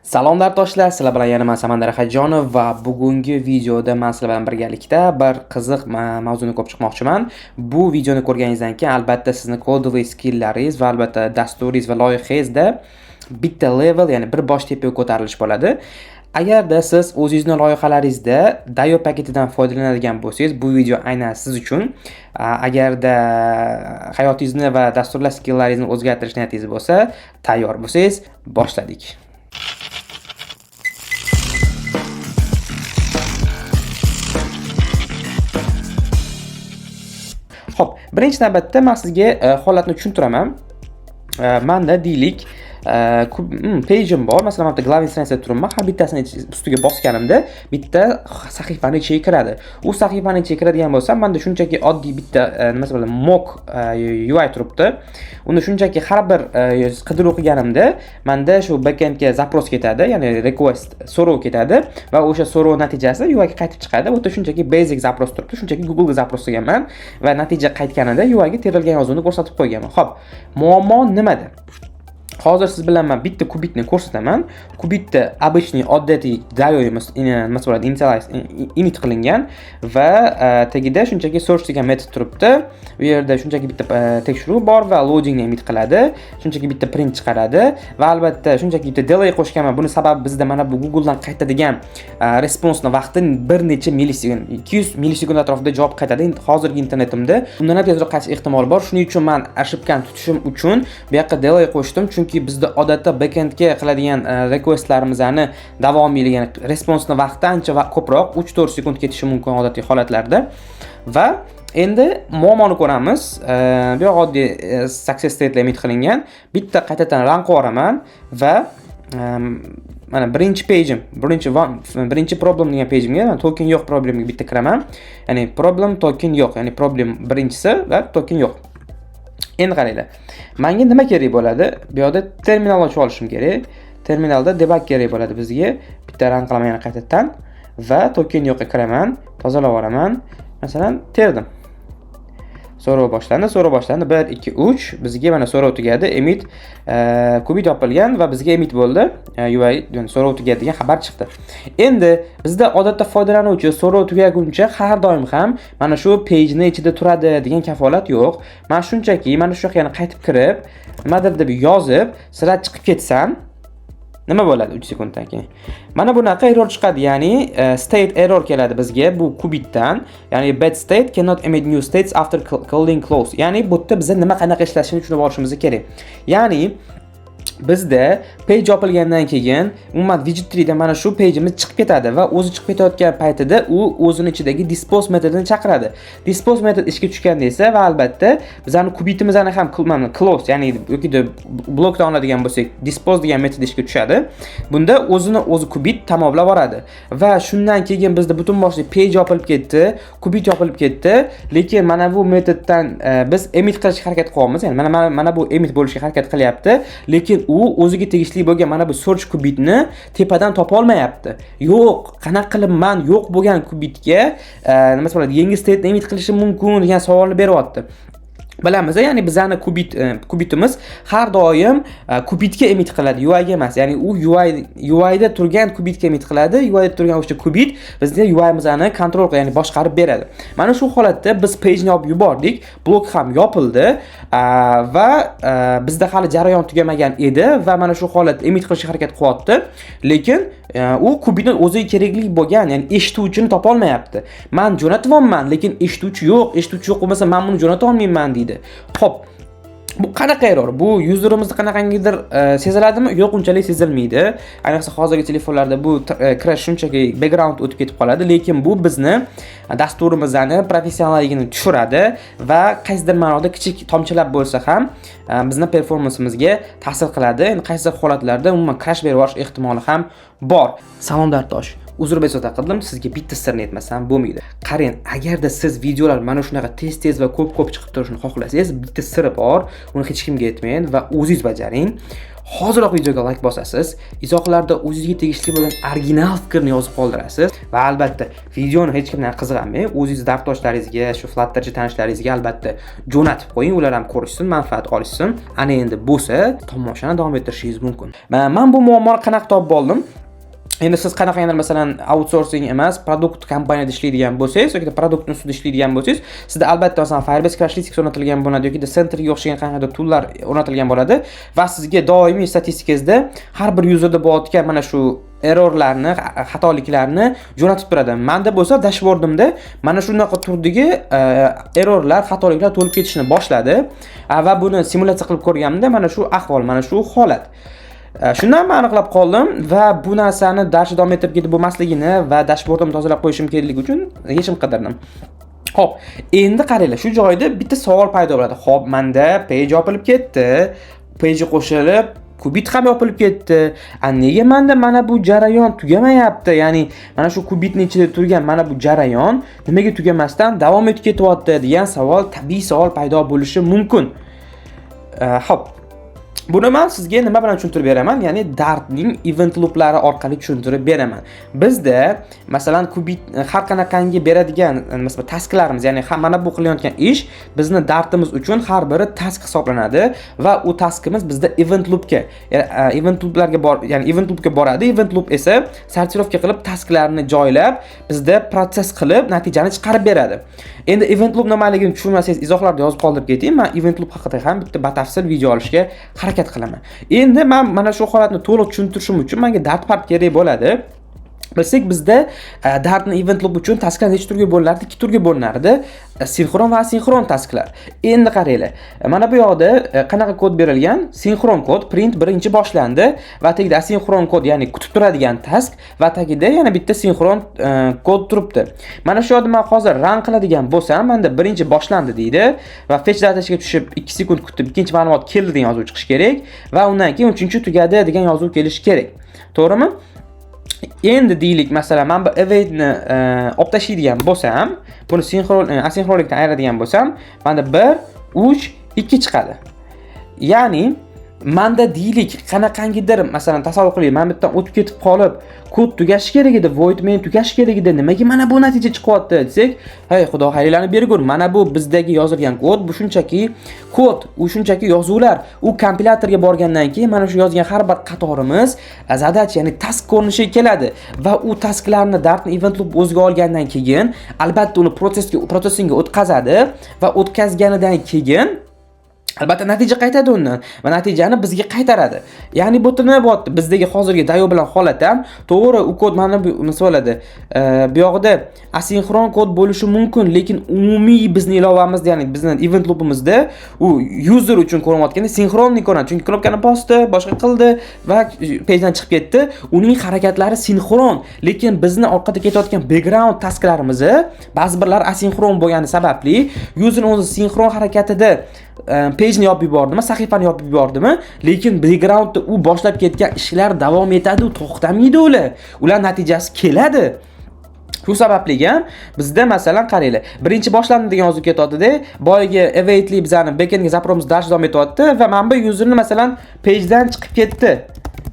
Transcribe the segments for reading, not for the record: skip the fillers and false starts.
Salom, dardoshlar, sizlar bilan yana man, Samandar Ahadjonov, va bugungi videoda man sizlar bilan birgalikda bir qiziq mavzuni ko'rib chiqmoqchiman. Bu videoni ko'rganingizdan keyin albatta sizni кодовый skilllaringiz va albatta dasturingiz va loyihangizda bitta level, ya'ni bir bosh tepaga ko'tarilish bo'ladi. Agarda siz o'zingizni loyihalaringizda Dio paketidan foydalanadigan bo'lsangiz, bu video aynan siz uchun. Agarda hayotingizni va dasturlash skilllaringizni o'zgartirish niyatingiz bo'lsa, tayyor bo'lsangiz, boshladik. Xo'p, birinchi navbatda men sizga holatni tushuntiraman. Manda deylik, page'im bor. Masalan, mana bu yerda главный страница turibman. Har bittasini ustiga bosganimda bitta sahifani ichiga kiradi. U sahifani ichiga kiradigan bo'lsam, menda shunchaki oddiy bitta nima bo'ladi, mock UI turibdi. Unda shunchaki har bir qidiruv qilganimda menda shu backendga запрос ketadi, ya'ni request, so'rov ketadi va o'sha so'rov natijasi UI ga qaytib chiqadi. Bu yerda shunchaki basic запрос turibdi. Shunchaki Google ga запрос qilganman va natija qaytganida UI ga terilgan yozuvni ko'rsatib qo'yganman. Xo'p, muammo nimada? Hozir siz bilan men bitta cubitni ko'rsataman. Cubitda обычный, oddiy Dio'miz, nima bo'ladi, initialize, init qilingan va tagida shunchaki search degan metod turibdi. Bu yerda shunchaki bitta tekshiruv bor va loadingni emit qiladi. Shunchaki bitta print chiqaradi va albatta shunchaki bitta delay qo'shganman. Buni sababi bizda mana bu Google'dan qaytadigan responsni vaqti bir necha millisekund, 200 millisekund atrofida javob qaytadi. Endi hozirgi internetimda undan ham tezroq qaytish ehtimoli bor. Shuning uchun men ошибка ni tutishim uchun bu yoqqa delay qo'shdim, chunki bizda odatda backendga qiladigan requestlarimizni davomiyligi, ya'ni responsni vaqti ancha va ko'proq, 3-4 sekund ketishi mumkin odatiy holatlarda. Va endi muammoni ko'ramiz. Bu yoq oddiy success state emit qilingan. Bitta qaytadan run qilib yuboraman va mana birinchi page'im, birinchi problem degan page'imga, token yo'q problemga bitta kiraman. Ya'ni problem token yo'q, ya'ni problem birinchisi va token yo'q. Endi qaranglar. Menga nima kerak bo'ladi? Bu yoqda terminal ochib olishim kerak. Terminalda debug kerak bo'ladi bizga. Bitta run qilaman yana qaytadan va token yo'qqa kiraman, tozalab yuboraman. Masalan, terdim. So'rov boshlandi, so'rov boshlandi. 1 2 3, bizga mana so'rov tugadi. Emit cubit yopilgan va bizga emit bo'ldi. UI, ya'ni so'rov tugadi degan xabar chiqdi. Endi bizda odatda foydalanuvchi so'rov tugaguncha har doim ham mana shu page-ni ichida turadi degan kafolat yo'q. Men shunchaki mana shu yoqqa yana qaytib kirib, nimadir deb yozib, sira chiqib ketsam, nima bo'ladi 3 sekunddan keyin? Mana bunaqa error chiqadi, ya'ni state error keladi bizga bu cubitdan, ya'ni bad state, cannot emit new states after calling close. Ya'ni bu yerda biza nima, qanaqa ishlashini tushunib olishimiz kerak. Ya'ni bizda page yopilgandan keyin umuman widget tree'da mana shu page'imiz chiqib ketadi va o'zi chiqib ketayotgan paytida u o'zini ichidagi dispose metodini chaqiradi. Dispose metod ishga tushganda esa va albatta bizani cubitimizni ham mana close, ya'ni yoki blokdan oladigan bo'lsak, dispose degan metod ishga tushadi. Bunda o'zini o'zi cubit tamomlab boradi va shundan keyin bizda butun boshli page yopilib ketdi, cubit yopilib ketdi, lekin mana bu metoddan biz emit qilishga harakat qilyapmiz, ya'ni mana bu emit bo'lishga harakat qilyapti, lekin u o'ziga tegishli bo'lgan mana bu search cubitni tepadan topa olmayapti. Yo'q, qanaqa qilib man yo'q bo'lgan cubitga nima bo'ladi, yangi state emit qilishim mumkin degan savolni beryapti. Bilamiz, ya'ni bizani cubitimiz har doim cubitga emit qiladi, UI ga emas. Ya'ni u UI da turgan cubitga emit qiladi, UI da turgan o'sha cubit bizni UI'mizni kontrol qiladi, ya'ni boshqarib beradi. Mana shu holatda biz page ni yopib yubordik, blok ham yopildi va bizda hali jarayon tugamagan edi va mana shu holat emit qilishga harakat qilyapti, lekin u cubitni o'ziga kerakli bo'lgan, ya'ni eshituvchini topa olmayapti. Man jo'natyapman, lekin eshituvchi yo'q, eshituvchi yo'q bo'lmasa, men buni jo'nata olmayman deydi. Xo'p, bu qanaqa error? Bu userimizni qanaqangidir seziladimi? Yo'q, unchalik sezilmaydi. Ayniqsa hozirgi telefonlarda bu crash shunchaki background o'tib ketib qoladi, lekin bu bizni dasturimizni professionalligini tushiradi va qaysidir ma'noda kichik tomchilab bo'lsa ham bizni performansimizga ta'sir qiladi. Endi qaysidir holatlarda umuman crash berib yuborish ehtimoli ham bor. Salom, dardosh. Uzr, bezovta qildim, sizga bitta sirni aytmasam bo'lmaydi. Qarang, agarda siz videolar mana shunaqa tez-tez va ko'p-ko'p chiqib turishini xohlasangiz, bitta siri bor. Uni hech kimga aytmang va o'zingiz bajaring. Hoziroq videoga like bosasiz, izohlarda o'zingizga tegishli bo'lgan original fikrni yozib qoldirasiz va albatta videoni hech kimdan qizg'anmang, o'zingiz dardoshlaringizga, shu Flutterchi tanishlaringizga albatta jo'natib qo'ying, ular ham ko'rishsin, manfaat olishsin. Ana endi bo'lsa, tomoshani davom ettirishingiz mumkin. Man bu muammoni qanaqa topib oldim? Endi siz qanaqangidir, masalan, outsourcing emas, продукт kompaniyada ishlaydigan bo'lsangiz yoki продукт ni ustida ishlaydigan bo'lsangiz, sizda albatta, masalan, Firebase Crashlytics o'rnatilgan bo'ladi yoki Sentryga o'xshagan qanaqadir toollar o'rnatilgan bo'ladi va sizga doimiy statistikangizda har bir userda bo'layotgan mana shu errorlarni, xatoliklarni jo'natib turadi. Manda bo'lsa dashboardimda mana shunaqa turdagi errorlar, xatoliklar to'lib ketishni boshladi va buni simulyatsiya qilib ko'rganimda mana shu ahvol, mana shu holat. Shundan man aniqlab qoldim va bu narsani дальше davom ettirib ketib bo'lmasligini va dashboardimni tozalab qo'yishim kerakligi uchun yechim qidirdim. Xo'p, endi qaranglar, shu joyda bitta savol paydo bo'ladi. Xo'p, manda page yopilib ketdi, page qo'shilib, Cubit ham yopilib ketdi. A nega manda mana bu jarayon tugamayapti? Ya'ni mana shu Cubitning ichida turgan mana bu jarayon nimaga tugamasdan davom etib ketyapti degan savol, tabiiy savol paydo bo'lishi mumkin. Xo'p, buni man sizga nima bilan tushuntirib beraman? Ya'ni Dartning event looplari orqali tushuntirib beraman. Bizda, masalan, Cubit har qanaqangi beradigan, masalan, tasklarimiz, ya'ni ham mana bu qilayotgan ish bizni Dartimiz uchun har biri task hisoblanadi va u taskimiz bizda event loopga, event looplarga bor, ya'ni event loopga boradi. Event loop esa сортировка qilib, tasklarni joylab, bizda процесс qilib, natijani chiqarib beradi. Endi event loop nimaligini tushunmasangiz, izohlarda yozib qoldirib keting. Man event loop haqida ham bitta batafsil video olishga harakat qilaman. Endi man mana shu holatni to'liq tushuntirishim uchun menga Dart part kerak bo'ladi. Bilsak, bizda Dartni event loop uchun tasklar necha turga bo'linardi? Ikki turga bo'linardi: sinxron va asinxron tasklar. Endi qaranglar, mana bu yoqda qanaqa kod berilgan? Sinxron kod print birinchi boshlandi va tagida asinxron kod, ya'ni kutib turadigan task va tagida yana bitta sinxron kod turibdi. Mana shu yerda man hozir run qiladigan bo'lsam, menda birinchi boshlandi deydi va fetch datasiga tushib 2 sekund kutib, ikkinchi ma'lumot keldi degan yozuv chiqishi kerak va undan keyin uchinchi tugadi degan yozuv kelishi kerak. To'g'rimi? Endi deylik, masalan, man bu awaitni olib tashlaydigan bo'lsam, buni sinxron asinxronlikdan ayiradigan bo'lsam, manda 1, 3, 2 chiqadi. Ya'ni manda deylik qanaqangidir, masalan, tasavvur qiling, mana bu yerdan o'tib ketib qolib, kod tugashi kerak edi, void main tugashi kerak edi, nimaga mana bu natija chiqyapti desak, hey, xudo xayringlarni bergur, mana bu bizdagi yozilgan kod, bu shunchaki kod, u shunchaki yozuvlar. U kompilyatorga borgandan keyin mana shu yozgan har bir qatorimiz задача, ya'ni task ko'rinishiga keladi va u tasklarni Dartni event loop o'ziga olgandan keyin albatta uni processingga o'tkazadi va o'tkazganidan keyin albatta natija qaytadi undan va natijani bizga qaytaradi. Ya'ni bu yerda nima bo'lyapti? Bizdagi hozirgi Dio bilan holat ham to'g'ri, u kod mana bu nima bo'ladi? Bu yoqda asinxron kod bo'lishi mumkin, lekin umumiy bizni ilovamizda, ya'ni bizni event loopimizda u user uchun ko'rinayotganda sinxronniy ko'rinadi. Chunki knopkani bosdi, boshqa qildi va pagedan chiqib ketdi. Uning harakatlari sinxron, lekin bizni orqada ketayotgan background tasklarimizni ba'zi birlari asinxron bo'lgani sababli user o'zi sinxron harakatida pageni yopib yubordimi, sahifani yopib yubordimi, lekin backgroundda u boshlab ketgan ishlar davom etadi, u to'xtamaydi ular. Ular natijasi keladi. Shu sababli ham bizda, masalan, qaranglar, birinchi boshlandi degan yozuv ketyapti-da, boyagi awaitli bizani backendga запрос imiz dash davom etyapti va mana bu userni, masalan, pagedan chiqib ketdi.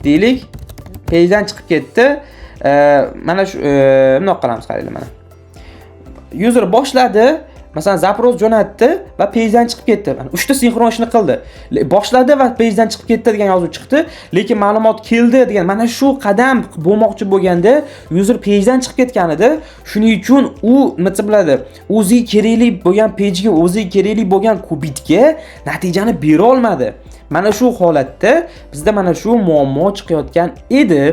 Deylik, pagedan chiqib ketdi. Mana shu bundoq qilamiz, qaranglar mana. User boshladi, masalan, запрос jo'natdi va pagedan chiqib ketdi. Mana uchta sinxron ishni qildi. Boshladi va pagedan chiqib ketdi degan yozuv chiqdi, lekin ma'lumot keldi degan mana shu qadam bo'lmoqchi bo'lganda user pagedan chiqib ketgan edi. Shuning uchun u nima desa bo'ladi? O'ziga kerakli bo'lgan pagega, o'ziga kerakli bo'lgan Cubitga natijani bera olmadi. Mana shu holatda bizda mana shu muammo chiqayotgan edi.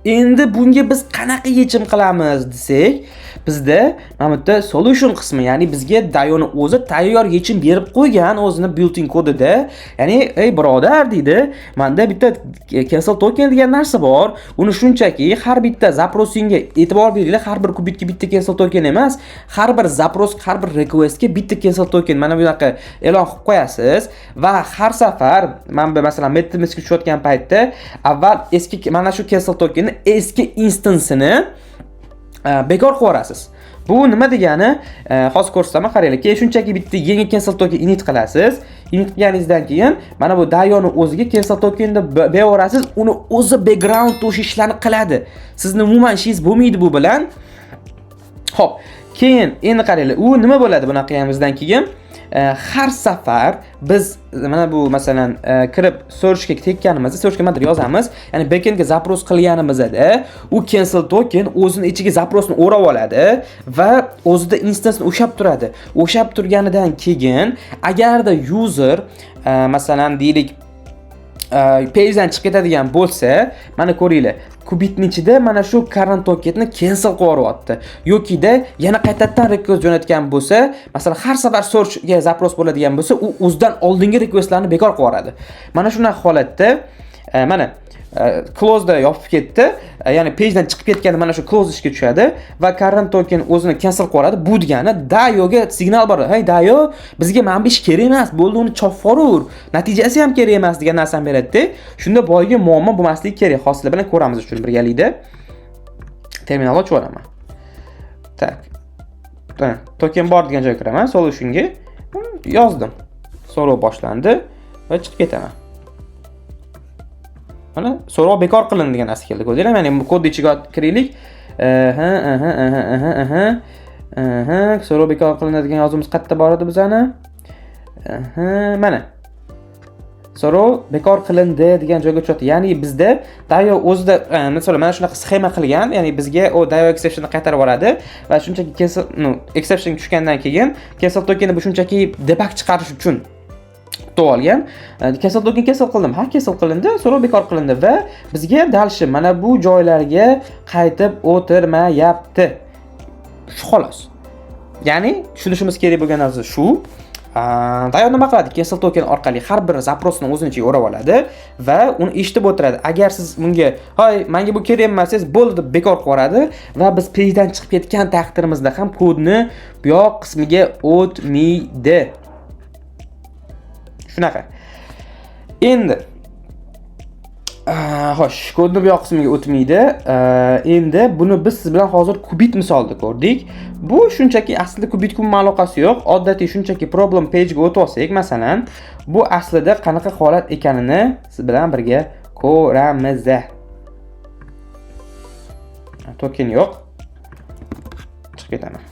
Endi bunga biz qanaqa yechim qilamiz desak, bizda mana bu yerda solution qismi, ya'ni bizga Dioni o'zi tayyor yechim berib qo'ygan o'zini built-in kodida. Ya'ni, ey birodar deydi, menda bitta cancel token degan narsa bor. Uni shunchaki har bitta запрос ingga e'tibor beringlar, har bir Cubitga bitta cancel token emas, har bir запрос, har bir requestga bitta cancel token mana bunaqa e'lon qilib qo'yasiz va har safar mana bu, masalan, MetaMaskga tushayotgan paytda avval eski mana shu cancel tokenni eski instansini bekor qilib yuborasiz. Bu nima degani? Hozir ko'rsataman, qaranglar. Keyin shunchaki bitta yangi cancel token init qilasiz. Emit qilganingizdan keyin mana bu Dayoni o'ziga cancel tokenni beraverasiz, uni o'zi background o'sha ishlarni qiladi. Sizni umuman ishingiz bo'lmaydi bu bilan. Xo'p, keyin endi qaranglar, u nima bo'ladi bunaqa qilganimizdan keyin? Har safar biz mana bu, masalan, kirib searchga tekkanimizda, searchga nimadir yozamiz, ya'ni backendga запрос qilganimizda u cancel token o'zini ichiga запрос ni o'rab oladi va o'zida instansni ushlab turadi. Ushlab turganidan keyin agarda user, masalan, deylik, pagedan chiqib ketadigan bo'lsa, mana ko'ringlar, Cubitni ichida mana shu current tokenni cancel qilib yuboryapti. Yokida yana qaytadan request jo'natgan bo'lsa, masalan, har safar searchga запрос bo'ladigan bo'lsa, u o'zidan oldingi requestlarni bekor qilib yuboradi. Mana shunaqa holatda mana close'da yopib ketdi, ya'ni pagedan chiqib ketganda mana shu close ishga tushadi va current token o'zini cancel qilib yuboradi. Bu degani Dayoga signal bor. "Hey Dayo, bizga mana bu ish kerak emas, bo'ldi, uni chopib yuboraver. Natijasi ham kerak emas" degan narsani beradi-da. Shunda boyagi muammo bo'lmasligi kerak. Hozir sizlar bilan ko'ramiz shuni birgalikda. Terminal ochib yuboraman. Так. Token bor degan joyga kiraman, solutionga yozdim. So'rov boshlandi va chiqib ketaman. Mana, so'rov bekor qilindi degan narsa keldi. Ko'rdinglarmi? Ya'ni bu kodni ichiga kiraylik. Aha, aha, aha, aha, aha. Aha, so'rov bekor qilinadi degan yozuvimiz qayerda bor edi bizani? Aha, mana. So'rov bekor qilindi degan joyga tushyapti. Ya'ni bizda Dayo o'zida, masalan, mana shunaqa sxema qilgan, ya'ni bizga u Dayo exceptionni qaytarib yuboradi va shunchaki cancel, no, exception tushgandan keyin cancel tokenni bu shunchaki debug chiqarish uchun tutib olgan. Cancel token cancel qildim. Ha, cancel qilindi, so'rov bekor qilindi va bizga дальше mana bu joylarga qaytib o'tirmayapti. Shu xolos. Ya'ni tushunishimiz kerak bo'lgan narsa shu. Dayo nima qiladi? Cancel token orqali har bir запрос ni o'zini ichiga o'rab oladi va uni eshitib o'tiradi. Agar siz bunga "Hoy, menga bu kerak emas" desangiz, bo'ldi deb bekor qilib yuboradi va biz pagedan chiqib ketgan taqdirimizda ham kodni bu yoq qismiga o'tmaydi. Shunaqa. Endi xo'sh, kodni bu yoq qismiga o'tmaydi. Endi buni biz siz bilan hozir Cubit misolida ko'rdik. Bu shunchaki aslida Cubitga umuman aloqasi yo'q. Odatiy shunchaki problem page ga o'tib olsak, masalan, bu aslida qanaqa holat ekanini siz bilan birga ko'ramiz. Token yo'q. Chiqib ketaman.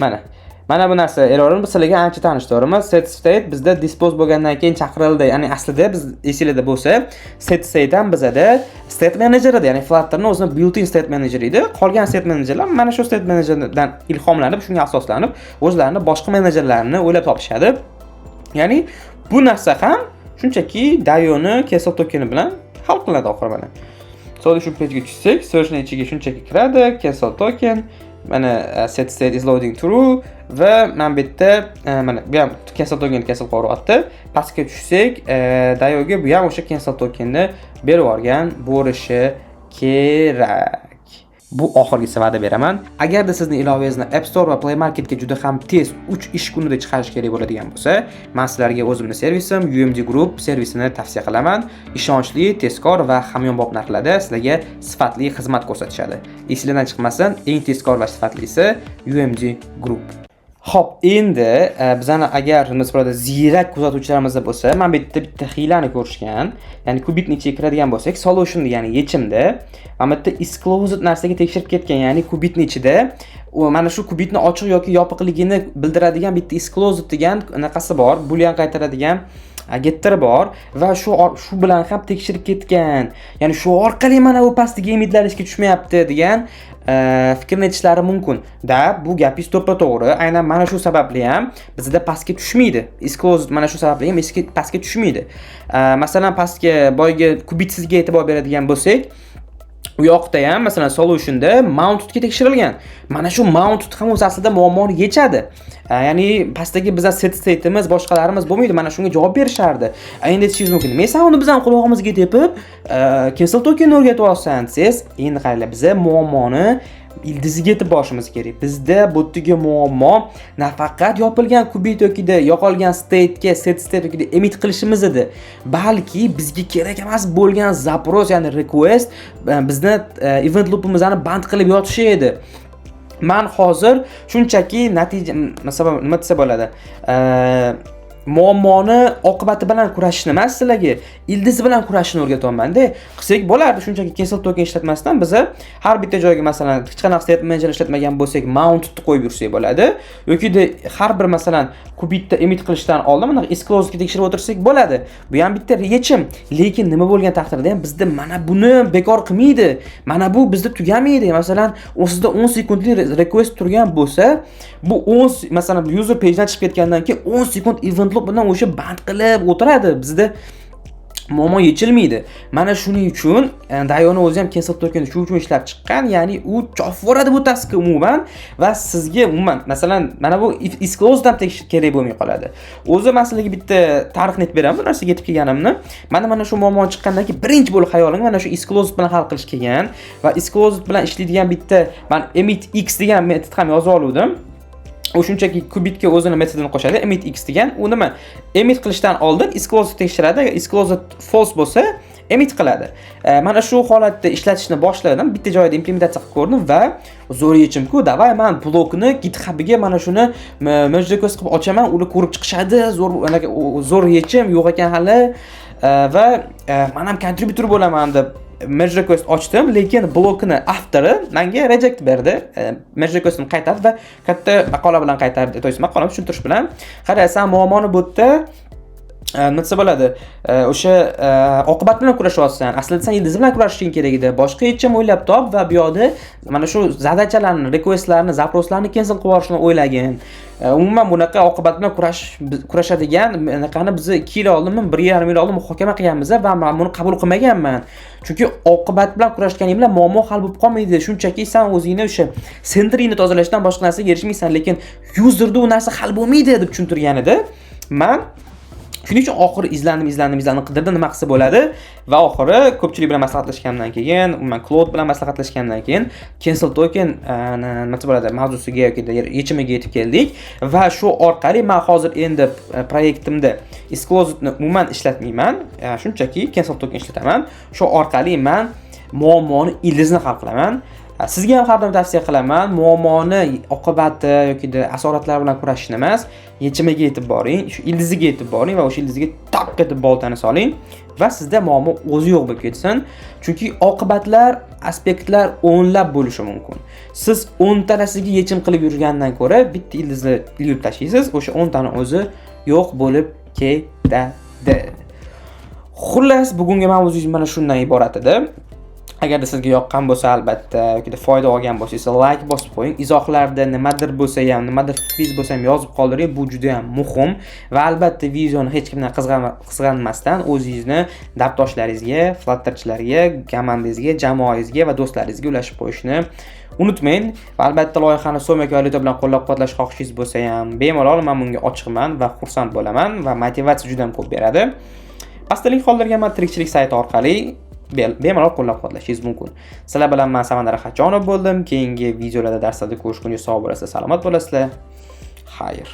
Mana. Mana bu narsa errorini biz sizlarga ancha tanish, to'g'rimi? Set state bizda dispose bo'lgandan keyin chaqirildi. Ya'ni aslida biz, esinglarda bo'lsa, set state ham bizada state manager edi. Ya'ni Flutterni o'zini built-in state manager edi. Qolgan state managerlar mana shu state managerdan ilhomlanib, shunga asoslanib, o'zlarini boshqa menejerlarini o'ylab topishadi. Ya'ni bu narsa ham shunchaki Dayoni cancel tokeni bilan hal qilinadi oxiri mana. Solution page ga tushsak, searchning ichiga shunchaki kiradi, cancel token, mana set state is loading true va mana bu yerda mana bu ham cancel token cancel qilyapti. Pastga tushsak, Dayoga bu ham o'sha cancel tokenni berib yuborgan bo'lishi kerak. Bu oxirgisi, va'da beraman. Agarda sizni ilovangizni App Store va Play Marketga juda ham tez 3 ish kunida chiqarish kerak bo'ladigan bo'lsa, men sizlarga o'zimni servisim UMD Group servisini tavsiya qilaman. Ishonchli, tezkor va hamyonbop narxlarda sizlarga sifatli xizmat ko'rsatishadi. Esinglardan chiqmasin, eng tezkor va sifatlisi UMD Group. Xo'p, endi bizani agar nisbatan ziyrak kuzatuvchilarimizda bo'lsa, mana bu yerda bitta hiylani ko'rishgan. Ya'ni Cubitni ichiga kiradigan bo'lsak, solution degani yechimda mana bu yerda is closed narsaga tekshirib ketgan, ya'ni Cubitni ichida u mana shu Cubitni ochiq yoki yopiqligini bildiradigan bitta is closed degan anaqasi bor, boolean qaytaradigan getter bor va shu bilan ham tekshirib ketgan. Ya'ni shu orqali mana bu pastdagi emitlar ishga tushmayapti degan fikrni aytishlari mumkin. Da, bu gapingiz to'ppa-to'g'ri. Aynan mana shu sababli ham bizda pastga tushmaydi. Is closed mana shu sababli ham eski pastga tushmaydi. Masalan, pastga boyagi Cubitsizga e'tibor beradigan bo'lsak, u yoqda ham, masalan, solutionda mountedga tekshirilgan. Mana shu mounted ham o'zi aslida muammoni yechadi. Ya'ni pastdagi biza set state'imiz, boshqalarimiz bo'lmaydi. Mana shunga javob berishardi. Endi aytishingiz mumkin. Men san uni biz ham qulog'imizga tepib, cancel tokenni o'rgatyapsan desangiz, endi qaranglar, biza muammoni ildiziga yetib borishimiz kerak. Bizda bu yerdagi muammo nafaqat yopilgan Cubit yokida yo'qolgan state'ga set state yokida emit qilishimiz edi, balki bizga kerak emas bo'lgan запрос, ya'ni request bizni event loop'imizni band qilib yotishi edi. Man hozir shunchaki natija, masalan, nima desa bo'ladi, muammoni oqibati bilan kurashishni emas, sizlarga ildizi bilan kurashishni o'rgatyapmanda. Qilsak bo'lardi, shunchaki cancel token ishlatmasdan biza har bitta joyga, masalan, hech qanaqa state manager ishlatmagan bo'lsak, mountni qo'yib yursak bo'ladi yokida har bir, masalan, cubitda emit qilishdan oldin bunaqa isClosedga tekshirib o'tirsak bo'ladi. Bu ham bitta yechim, lekin nima bo'lgan taqdirda ham bizda mana buni bekor qilmaydi, mana bu bizda tugamaydi. Masalan, sizda 10 sekundlik request turgan bo'lsa, bu 10, masalan, user pagedan chiqib ketgandan keyin 10 sekund event loop bilan o'sha band qilib o'tiradi, bizda muammo yechilmaydi. Mana shuning uchun Dayoni o'zi ham cancel tokenni shu uchun ishlab chiqqan, ya'ni u chopib yuboradi bu taskni umuman va sizga umuman, masalan, mana bu isClosed ham kerak bo'lmay qoladi o'zi. Man sizlarga bitta tarixni aytib beraman, bu narsaga yetib kelganimni. Mana shu muammo chiqqandan keyin birinchi bo'lib xayolimga mana shu isClosed bilan hal qilish kelgan va isClosed bilan ishlaydigan bitta man emit x degan metod ham yozib oluvdim. U shunchaki cubitga o'zini metodini qo'shadi, emit x degan. U nima, emit qilishdan oldin isClosed tekshiradi, agar isClosed false bo'lsa, emit qiladi. Mana shu holatda ishlatishni boshladim, bitta joyda implementatsiya qilib ko'rdim va zo'r yechimku, давай man blokni GitHubiga mana shuni merge request qilib ochaman, ular ko'rib chiqishadi, zo'r, anaqa zo'r yechim yo'q ekan hali va man ham contributor bo'laman deb merge request ochdim, lekin blokni avtori menga reject berdi. Merge requestni qaytardi va katta maqola bilan qaytardi, то есть maqola tushuntirish bilan: qara, san muammoni bu yerda, nima desa bo'ladi, o'sha oqibat bilan kurashyapsan, aslida san ildizi bilan kurashishing kerak edi, boshqa yechim o'ylab top va bu yoqda mana shu задача larni, requestlarni, запрос larni cancel qilib yuborishni o'ylagin. Umuman bunaqa oqibat bilan kurashadigan anaqani biz 2 yil oldinmi, 1,5 yil oldin muhokama qilganmiz va man buni qabul qilmaganman, chunki oqibat bilan kurashganing bilan muammo hal bo'lib qolmaydi, shunchaki san o'zingni o'sha center ingni tozalashdan boshqa narsaga erishmaysan, lekin userda u narsa hal bo'lmaydi, deb tushuntirgan edi. Man shuning uchun oxiri izlandim, izlandim, izlandim, qidirdim, nima qilsa bo'ladi va oxiri ko'pchilik bilan maslahatlashgandan keyin, umuman Claude bilan maslahatlashgandan keyin cancel token, nima desa bo'ladi, mavzusiga yoki yechimiga yetib keldik va shu orqali man hozir endi proyektimda isClosedni umuman ishlatmayman, shunchaki cancel token ishlataman. Shu orqali man muammoni ildizini hal qilaman. Sizga ham har doim tavsiya qilaman, muammoni oqibati yoki asoratlari bilan kurashishni emas, yechimiga yetib boring, shu ildiziga yetib boring va o'sha ildiziga taq etib boltani soling va sizda muammo o'zi yo'q bo'lib ketsin, chunki oqibatlar, aspektlar o'nlab bo'lishi mumkin. Siz o'ntalasiga yechim qilib yurgandan ko'ra bitta ildizni ilib tashlaysiz, o'sha 10 tani o'zi yo'q bo'lib ketadi. Xullas, bugungi mavzuyimiz mana shundan iborat edi. Agarda sizga yoqqan bo'lsa albatta yoki foyda olgan bo'lsangiz, layk bosib qo'ying, izohlarda nimadir bo'lsa ham, nimadir fikringiz bo'lsa ham yozib qoldiring, bu juda ham muhim va albatta videoni hech kimdan qizg'anmasdan o'zingizni dabdoshlaringizga, flutterchilarga, komandangizga, jamoangizga va do'stlaringizga ulashib qo'yishni unutmang. Va albatta loyihani so'm yoki valyuta bilan qo'llab-quvvatlash xohishingiz bo'lsa ham, bemalol, men bunga ochiqman va xursand bo'laman va motivatsiya juda ham ko'p beradi. Pastda link qoldirganman, tirikchilik sayti orqali bemalol qo'llab-quvvatlashingiz mumkin. Sizlar bilan men Samandar Ahadjonov bo'ldim. Keyingi videolarda, darslarda ko'rishguncha sog' bo'lasizlar, salomat bo'lasizlar. Xayr.